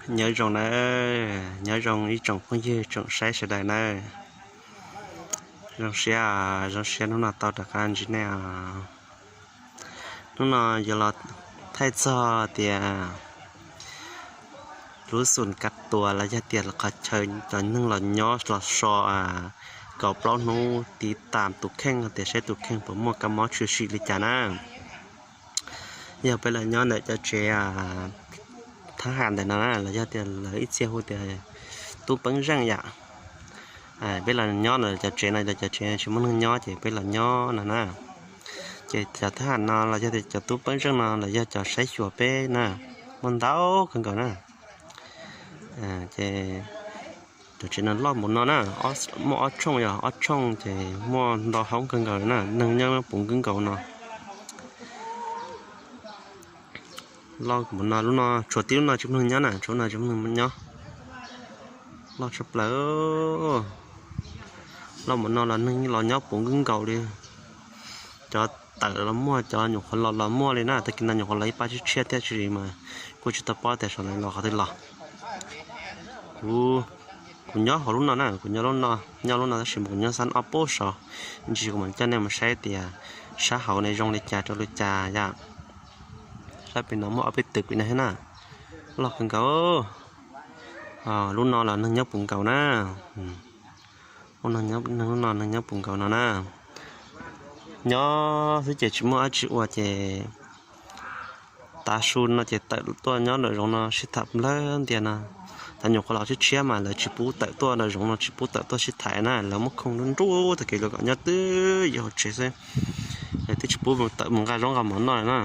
Nyob zoo nawb, nyob zoo ib tsoom phooj ywg tsoom saib sawv daws nawb. Zoo siab, zoo siab hnub no tau rov qab ntsib nej os. Hnub no yuav los thaij txog tias lub xum Kav Tuas los yog tias qhov chaw cov neeg los nyob los so kaum plaub hnub tiv tam tus kheej tias saib tus kheej puas muaj kab mob tshwm sim li cas na. Yog peb los nyob ntawm cov tsev thab ham ntawm no na los yog tias lawv ib txhia hu tias tub peeb zeej yom. Peb los nyob ntawm cov tsev no, cov tsev tsis muaj neeg nyob ces peb los nyob no na. Ces cov thab ham no los yog tias cov tub peeb zeej no los yog cov saib xyuas peb na, muaj ntau kawg nkaus na. Ces cov tsev no loj npaum no na, muaj ob tshooj, yog ob tshooj ces muaj ntau hoob kawg nkaus na, neeg nyob puv nkaus no. Loj npaum no, lub no tshuav tib lub no tsis muaj neeg nyob na, tshuav lub no tsis muaj neeg nyob. Loj tshaj plaws. Loj npaum no los neeg los nyob puv nkaus li. Cov tawm los muaj, cov nyuam qhuav los los muaj li na, tag kis no nyuam qhuav los ib pab tshiab tshiab thiab, tab sis mas kuj tsis tau paub tias sawv daws los qhov twg los. Kuv, kuv nyob hauv lub no na, kuv nyob lub no, nyob lub no tab sis mas kuv nyob xab ob peb saud, ntsis kuv mam coj nej mus saib tias sab hauv ne zoo li cas rau li cas yom. Sab pem no muaj ob peb tw pem no thiab na, loj kawg nkaus. Lub no los neeg nyob puv nkaus na. Lub no neeg nyob puv nkaus no na. Nyob xwb ces tsis muaj dab tsi ua ces tav su no ces tawm tuaj nyob nram zoov no sib tham nplawg ntias no. Cov nyuam qhuav los tshiab tshiab mas lawv tsis pub tawm tuaj nram zoov no, tsis pub tawm tuaj sib tham na, lawv muab khooj nruj nruj tag kis lawv kom nyob twj ywm hauv tsev xwb. Lawv twb tsis pub tawm mus nqa zaub nqa mov noj na.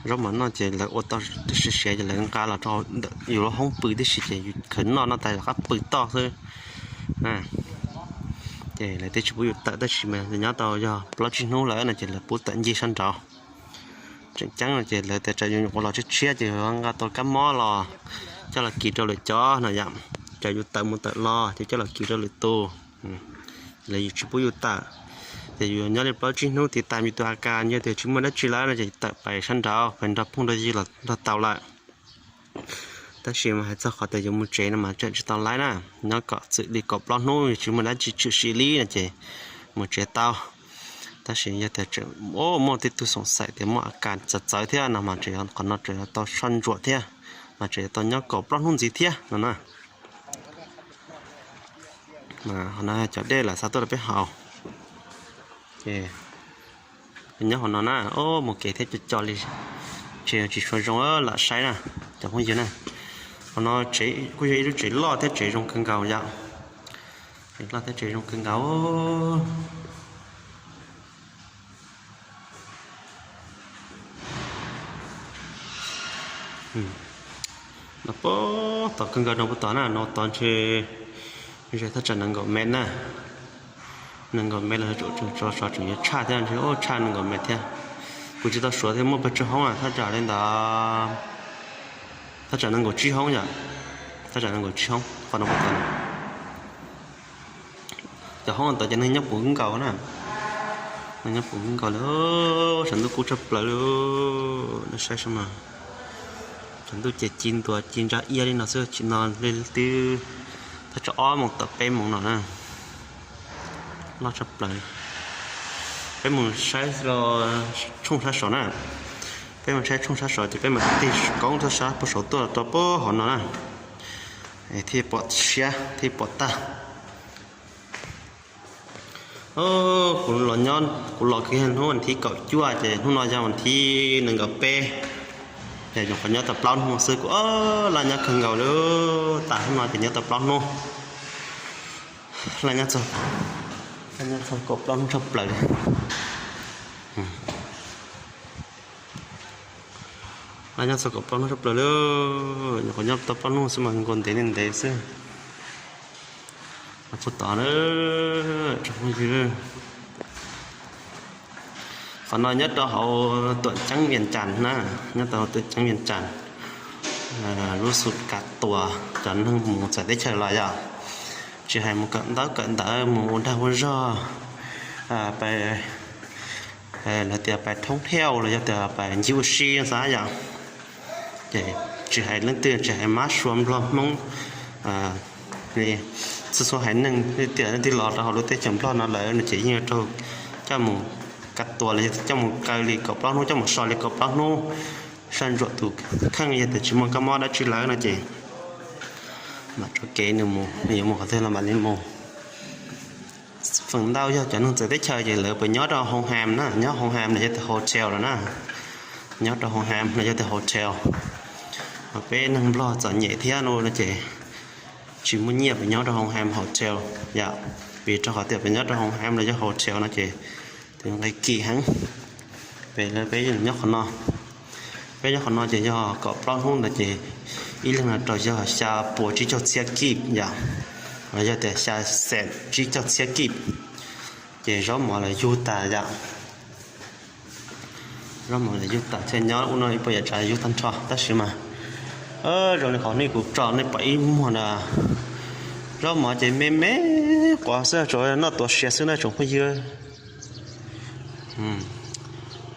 Zaub mov noj ces lawv ua tau twb siav siav ces lawv nqa los rau yus lub hoob pw tib si ces yus khaws noj noj tas rov qab pw toj xwb. Ces lawv twb tsis pub yus tawm tab sis mas nyob tau yog plaub tsib hnub lawm no ces lawv pub tawm ncig sab nraud. Tseem ceeb no ces lawv tias tsam yus nyuam qhuav los tshiab tshiab ces nqa tau kab mob los coj los kis rau lwm cov no yom, tsam yus tawm mus tawm los ces coj los kis rau lwm tus. Lawv yus tsis pub yus tawm, ces yus nyob li plaub tsib hnub tiv tas yus tus a kas yog tias tsis muaj dab tsi lawm no ces tawm pais sab nraud pais nrog phooj nrog ywg los nrog tau lawm. Tab sis mas hais txog qhov tias yuav mus tsev no mas tseem tsis tau laib na, nyob kom txwm li kaum plaub hnub tsis muaj dab tsi tshwm sim li no ces mus tsev tau. Tab sis yog tias tseem muaj tej tug xoom xaim tias muaj a kas txawv txawv thiab no mas tseem qhov no tseem yuav tau soj ntsuam thiab, mas tseem yuav tau nyob kaum plaub hnub ntxiv thiab no na. Qhov no cov dej lawv xa tuaj rau peb haus. Ces nyob qhov no na, o mus kev thiab co co li, tsis tsis tshua zoo lam saib na, cov phooj ywg na. Qhov no kuj yog ib lub tsev loj thiab tsev zoo kawg nkaus yom. Tsev loj thiab tsev zoo kawg nkaus. No puag tom kawg nkaus no puag tom na, no tod ntshe ze thaj tsam nees nkaum mev na. Nees nkaum mev los tseem tso so tseem yuav tshaj thiab, ntshe tshaj nees nkaum mev thiab. Kuv tsis tau suav thiab muaj pawg tsawg hoob na, thaj tsam li ntawd, thaj tsam nees nkaum tsib hoob yom. Thaj tsam nees nkaum tsib hoob qhov no puag tom. Cov hoob ntawd ces neeg nyob puv nkaus na, neeg nyob puv nkaus li. Tshav ntuj kub tshaj plaws li, nej saib saib mas, tshav ntuj ces ci ntuas ci ntsa iab li no xwb, tsis no li twb thaj tsam ob moos tawm peb moos no na. Loj tshaj plaws. Peb mus saib tshooj sab saud na, peb mus saib tshooj sab saud ces peb mam tig koob tuaj sab puag saud tuaj rau puag hauv no na, thiaj pom siab thiaj pom tag. Kuv los nyob, kuv los kwv yog hnub vas thib kaum cuaj ces hnub no yog vas thib nees nkaum peb, ces nyuam qhuav nyob tau plaub hnub xwb kuv laj nyob kawg nkaus li. Tas hnub no ces nyob tau plaub hnub, laj nyob txog, laj nyob txog kaum plaub hnub tshaj plaws li. Laj nyob txog kaum plaub hnub tshaj plaws li. Nyuam qhuav nyob tau plaub hnub xwb mas nkaus ntev li ntev xwb. Puag tod, tsoom phooj ywg, qhov no nyob rau hauv tuam ceeb Vias Cas na, nyob rau hauv tuam ceeb Vias Cas, lub xus Kav Tuas, cov neeg mus txawv teb chaws los yog tsis hais mus kawm ntaub kawm ntawv, mus ua dag ua zog, pais, lawv tias pais thoob thiauj los yog tias pais ncig ua si xav yom. Ces tsis hais leej twg, tsis hais mab sua nplog hmoob, txhua txhua haiv neeg tiam leej twg los rau hauv lub teb chaws nplog no lawm no ces yeej yuav raug coj mus kav tua los yog coj mus kaw li kaum plaub hnub, coj mus so li kaum plaub hnub, soj ntsuam tus kheej. Yog tias tsis muaj kab mob dab tsi lawm no ces mam tso kev nws mus, nws yuav mus qhov twg los mam li mus. Feem ntau yog cov neeg txawv teb chaws ces lawv puas nyob rau hoo ham na, nyob hoo ham los yog tias hotel los na, nyob rau hoo ham los yog tias hotel. Peb neeg nplog txom nyem thiab no ces tsis muaj nyiaj puas nyob rau hoo ham hotel yom. Vim rau qhov tias puas nyob rau hoo ham los yog hotel no ces tus nqi kim heev. Peb nyob qhov no, peb nyob qhov no ces yog kaum plaub hnub ntawd ces ib leeg no rau yog xya puas tsib caug txhiab kib yom, los yog tias xya xees tsib caug txhiab kib. Ces zaub mov lawv yug tas yom, zaub mov lawv yug tas thiaj nyob ub no ib puas yam tsav yug tag nrho tab sis mas zoo li qhov nej kuv tso nej pom ib muag na, zaub mov ces me me quav xwb, tsuas noj tuav siav xwb na tsoom phooj ywg.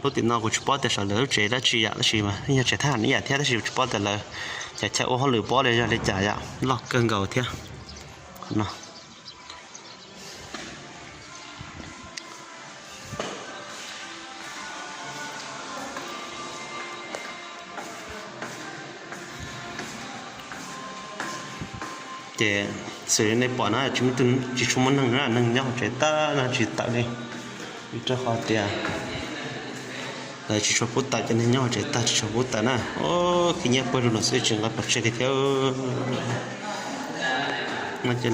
Lub tim no kuv tsis paub tias sawv lawv lub tsev dab tsi yom, tab sis mas yog tsev thab ham ib yam thiab tab sis kuv tsis paub tias lawv cov chaw ua hauj lwm pob li yog li cas yom, loj kawg nkaus thiab no. Ces xws li nej pom na tsis muaj, tsis tshua muaj neeg na, neeg nyob hauv tsev tag no tsis tawm li. Vim rau qhov tias lawv tsis tshua pub tawm, cov neeg nyob hauv tsev tag tsis tshua pub tawm na. Khib nyiab pawg lug no xwb tsis nqa pov tseg li thiab.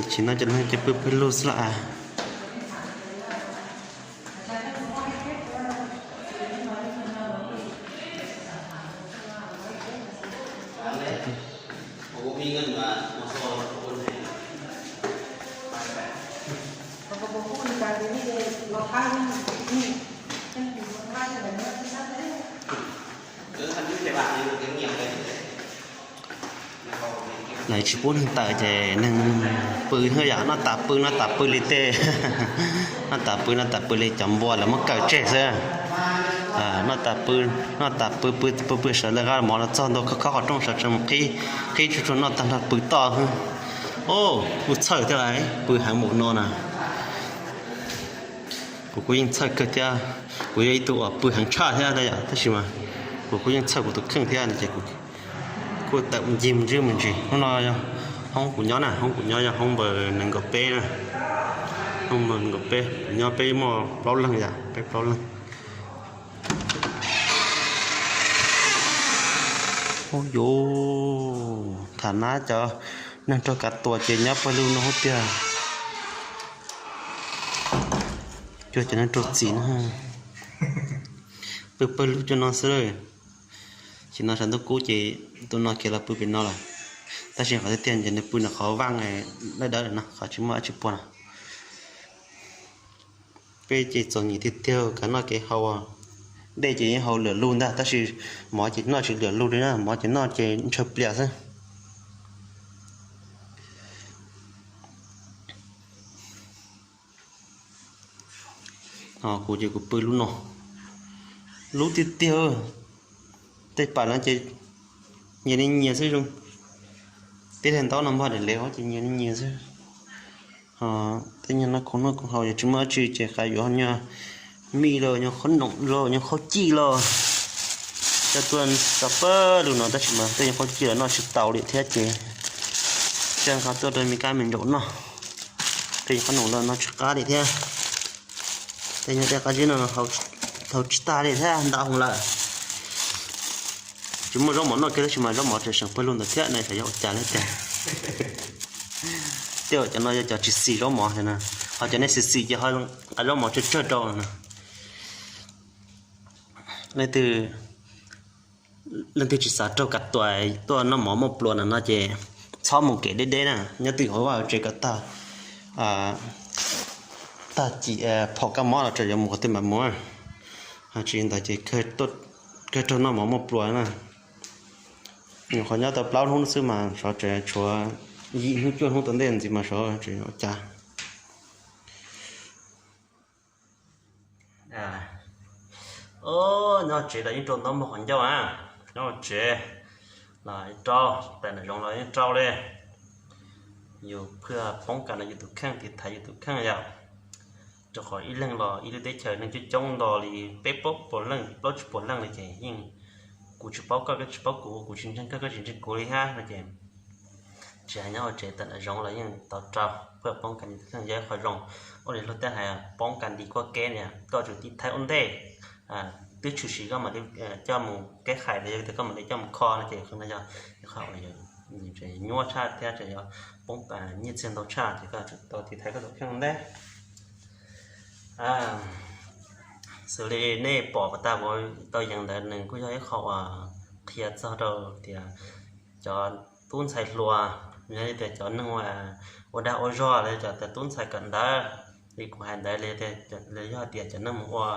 Tsis no cov neeg ces pw pawg lug xwb los as. Lawv tsis pub neeg tawm ces neeg pw yam noj tas pw, noj tas pw li tej, noj tas pw, noj tas pw li cov npua lawv muab kaw tseg xwb. Noj tas pw, noj tas pw, pw pw sawv lawv qab mov los txog ntua khob khob qhov rooj sawv tsees mus qhib, qhib tsuag tsuag noj tag nrho pw toj xwb. Kuj txhawj thiab lauj, pw heev npaum no na. Kuv kuj yeej txhawj kawg thiab, kuv yog ib tug uas pw heev tshaj thiab yom, tab sis mas kuv kuj yeej txhawj kuv tus kheej thiab no ces kuv kuj tawm ncig mus ntsib me ntsis. Hnub no yog hoob kuv nyob na, hoob kuv nyob yog hoob npawb nees nkaum peb na, hoob npawb nees nkaum peb, kuv nyob peb muaj plaub leeg yom, peb plaub leeg. Ub yuv, tham nab cov neeg raug kav tua ces nyob pawg lug no hub tiag. Cuag cov neeg raug txim no, pw pawg lug cuag no xwb. Ces no sab ntuj kub ces tus no khiav los pw pem no lawm, tab sis qhov tiag tiag ces nws pw nws qhov vaj dawb dawb no, qhov tsis muaj dab tsi puag no. Peb ces txom nyem tiag tiag, kev noj kev haus, dej ces yeej haus lwm lug ntag, tab sis mov ces noj tsis lwm lug li na, mov ces noj ces ntshaw plias xwb. Kuv ces kuv pw lub no, lub tiag tiag. Tej pam no ces nyias li nyias xwb zoo. Tib daim ntaub no npog daim lev ces nyias li nyias xwb. Tej nyuag no khoom noj khoom haus yog tsis muaj dab tsi ces qab yuav nyuag mij los nyuag qhob noom los nyuag qhob cij los coj tuaj tso pawg lug no, tab sis mas tej nyuag qhob cij los noj tsis tau li thiab ces tseem nqa tuaj rau me kab me ntsaum noj. Tej nyuag qhob noom los noj tsis qab li thiab. Tej nyuag dej qab zib no haus tsis tag li thiab, ntau heev lawm. Tsis muaj zaub mov noj kiag tab sis mas zaub mov tseem seem pawg lug ntawd thiab ne, xyov yog ua cas li tiag. Tej uas cov no yog cov tsis xis zaub mov na, ho cov nej xis xis ces ho nqa zaub mov tsawg tsawg rau no. Leej twg, leej twg tsis xav raug kav tua tuaj noj mov muaj pluas no no ces txhob mus kev deb deb na, nyob twj ywm hauv vaj hauv tsev kom tag, tag kis phom kab mob los tseem yuav mus qhov twg mam mus. Tsis li ntawd ces kawg raug noj mov muaj pluas na. Nyuam qhuav nyob tau plaub hnub xwb mas xyov tseem tshuav yim hnub cuaj hnub tom ntej ntxiv mas xyov tseem ua cas. Nyob tsev los yeej rau ntaub npog qhov ncauj na, nyob tsev los rau, tawm nram zoov los yeej rau li. Yus pheej poob kas rau yus tus kheej, tiv thaiv yus tus kheej yom. Rau qhov ib leeg los ib lub teb chaws neeg coob coob nto li peb plaub puas leej plaub tsib puas leej li ces yeej kuv tsis paub koj, koj tsis paub kuv, kuv tsis ntseeg koj, koj tsis ntseeg kuv li hab no ces tsis hais nyob hauv tsev tawm nram zoov los yeej tau rau, pheej poob kas rau yus tus kheej yog ib qho zoo. Ua li luag tej hais poob kas dim kuaj keb na, koj tsum tiv thaiv ua ntej, twb tshwm sim koj mam li coj mus keb hais los yog tias koj mam li coj mus kho no ces qhov no yog ib qho uas nyuaj tshaj thiab tseem yuav poob nyiaj txiag ntau tshaj ces koj tsum tau tiv thaiv koj tus kheej ua ntej. Xws li nej pom pas tas kuv tau yees ntawd nws kuj yog ib qho uas qhia txog rau tias cov tub ntxhais hluas, yog li tias cov neeg uas ua dag ua zog los cov tub ntxhais kawm ntawv li kuv hais ntawd li, yog tias cov neeg mus ua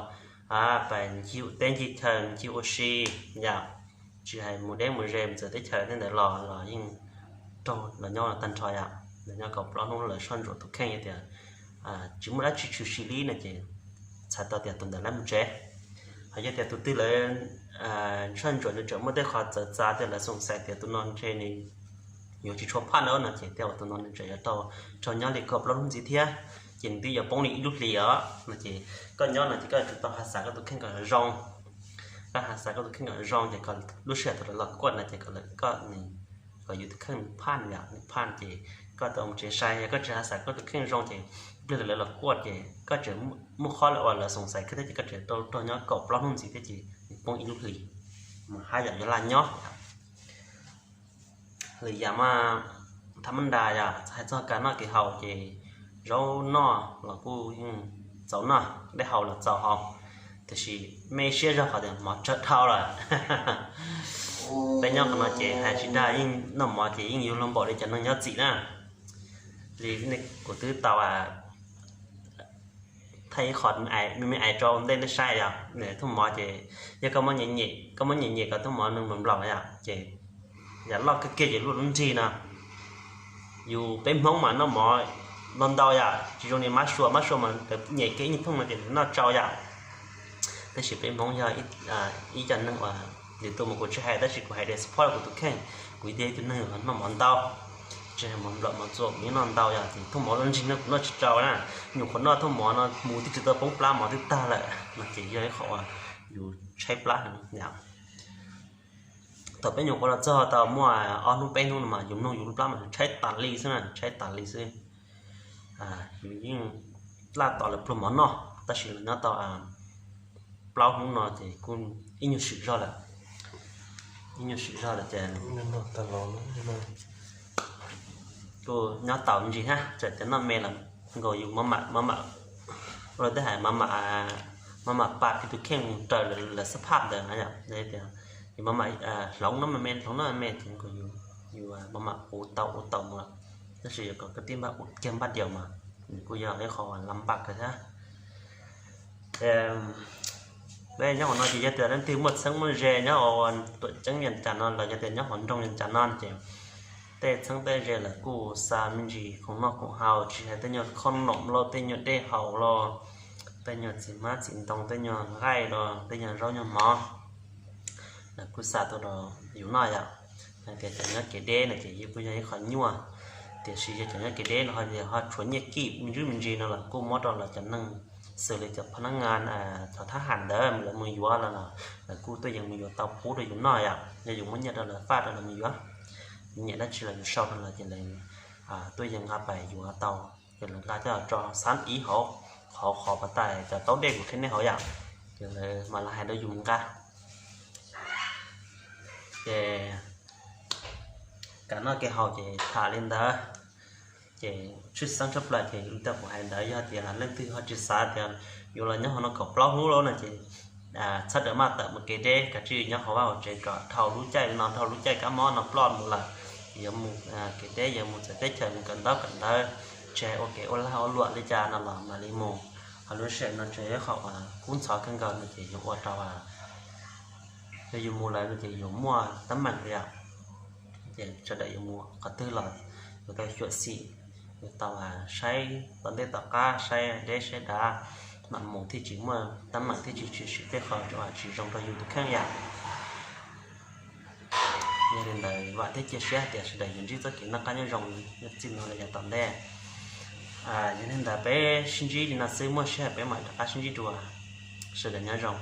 pas ncig teb ncig chaw ncig ua si yom, tsis hais mus deb mus ze mus txawv teb chaws tej ntawd los los yeej raug los nyob tag nrho yom, los nyob kaum plaub hnub lawv soj ntsuam tus kheej tias tsis muaj dab tsi tshwm sim li no ces txhais tau tias tus ntawd lawv mus tsev. Ho yog tias tus twg lawv soj ntsuam nws tseem muaj tej qhov txawv txav tias lawv xoom xaiv tias tus no ntshe nws yuav tsis tshua phaj na no ces tej uas tus no nws tseem yuav tau raug nyob li kaum plaub hnub ntxiv thiab, ces nws twb yuav poob li ib lub hlis os no ces koj nyob no ces koj tsum tau has xav koj tus kheej kom zoo. Koj has xav koj tus kheej kom zoo ces kom lub sij hawm thaum lawv los kuaj no ces kom lawv, koj, nws, kom yus tus kheej phaj yom, nws phaj ces koj tau mus tsev sai. Yog koj tsis has xav koj tus kheej zoo ces pliag lawv los kuaj ces koj tseem muaj qhov uas lawv xoom xaiv kiag thiab ces koj tseem raug nyob kaum plaub hnub ntxiv thiab ces nws poob ib lub hlis mas haj yam yuav laj nyob. Lwm yam mas thab mab nras yom, hais txog kev noj kev haus ces zaub noj los kuj yeej txaus noj, dej haus los txaus haus, tiam sis me siab zog qhov tias mov tsawg dhau lawm. Peb nyob qhov no ces hais tsis dag, yeej noj mov ces yeej yuav luag npaum li cov neeg nyob txim na. Li kuv twb tau thaij ib qho me me ais rau ntej nej saib yom, thooj mov ces yog koj muab nyem nyem, koj muab nyem nyem kom thooj mov nws nplaum yom ces yam loj kawg kiag ces luaj lub nrig no. Yus peb Hmoob mas noj mov ntau ntau yom, tsis zoo li mab sua, mab sua mas nyem kiag ib nyuag thooj no ces nws noj tsau yom. Tab sis peb Hmoob yog ib co neeg uas lwm tus mas kuv tsis hais, tab sis kuv hais tias support kuv tus kheej, kuv yog ib tug neeg uas noj mov ntau, tsis hais mov nplaum mov txua kuv yeej noj ntau yom, ces thooj mov luaj nrig no kuv noj tsis tsau na. Nyuam qhuav noj thooj mov no mus twb tsis tau poob plab mov twb tag lawm no ces yog ib qho uas yus tshaib plab heev yom. Thaum peb nyuam qhuav los txog tau muaj ob hnub peb hnub no mas yus mloog yus lub plab mas tshaib tas li xwb na, tshaib tas li xwb. Yus yeej laj tos lawv pluag mov noj, tab sis los nyob tau plaub hnub no ces kuj ib nyuag swm zog lawm, ib nyuag swm zog lawm ces kuj nyob tau me ntsis thiab, txawm tias noj me los nkaus yus maj mam, ua li tej hais maj mam pas kiag tus kheej mus raws lawv xab phaj ntawd na yom, tias yus maj mam hloov noj me me, hloov noj me me ces nkaus yus maj mam ua tau ua tau mus lawm, tab sis yuav kom koj tib npaj ua kiag npaj diaus mas nws kuj yog ib qho lam npaj kawg thiab. Peb nyob hauv no ces yog tias leej twg muaj txheeb muaj ze nyob hauv tuam ceeb Vias Cas no los yog tias nyob hauv nroog Vias Cas no ces tej txheeb tej ze lawv kuj xa me ntsis khoom noj khoom haus, tsis hais tej nyuag khoom noj lauj, tej nyuag dej haus los, tej nyuag txiv hmab txiv ntoo, tej nyuag nqaij los, tej nyuag zaub nyuag mov, lawv kuj xa tuaj rau yus noj yom. Hais tias cov nyob kev deb no ces yeej kuj yog ib qho nyuaj, tiam sis yog cov nyob kev deb no ho ho tshuav nyiaj kij me ntsis me ntsis no los kuj muab rau lawv cov neeg xws li cov phab nab ngas, cov thab ham ntawd lawv mus yuav los lawv kuj tuaj yeem mus yuav tau pub rau yus noj yom. Yog yus muab nyiaj rau lawv faj rau lawv mus yuav, nyiam dab tsi los yus sau rau lawv ces lawv tuaj yeem nqa pais yuav tau, ces lawv nqa coj tso xab ib hauv qhov qhov pas tas cov taub dej kuv qhia nej hauv yom, ces lawv mam li hais rau yus mus nqa. Ces kev noj kev haus ces tham li ntawd. Ces tshwj xeeb tshaj plaws ces li kuv hais ntawd, yog tias leej twg ho tsis xav tias yuav los nyob hauv no kaum plaub hnub lawm no ces txhob rawm maj tawm mus kev deb, kav tsij nyob hauv vaj hauv tsev kom dhau lub caij no dhau lub caij kab mob no ploj mus lawm, yuav mus kev deb, yuav mus txawv teb chaws mus kawm ntaub kawm ntawv, tsis hais ua kev ua lag ua luam li cas no los mam li mus. Ho lub sij hawm no tseem yog qhov uas kub ntxhov kawg nkaus no ces yuav ua rau yog yus mus lawm no ces yuav muaj teeb meem li yom. Ces sawv daws yuav mus qhov twg los yuav tau xyuam xim, yuav tau saib tom ntej tom qab, saib deb saib dav, mam mus thiaj tsis muaj teeb meem, thiaj tsis tshwm sim tej qho tsis zoo rau yus tus kheej yom. Yog li ntawd vam thiab cia siab hais tias sawv daws yuav ntsib txoj kev noj qab nyob zoo txij no los yav tom ntej. Yog li ntawd peb sib ntsib li no xwb, muaj sij hawm peb mam rov qab sib ntsib dua. Sawv daws nyob zoo.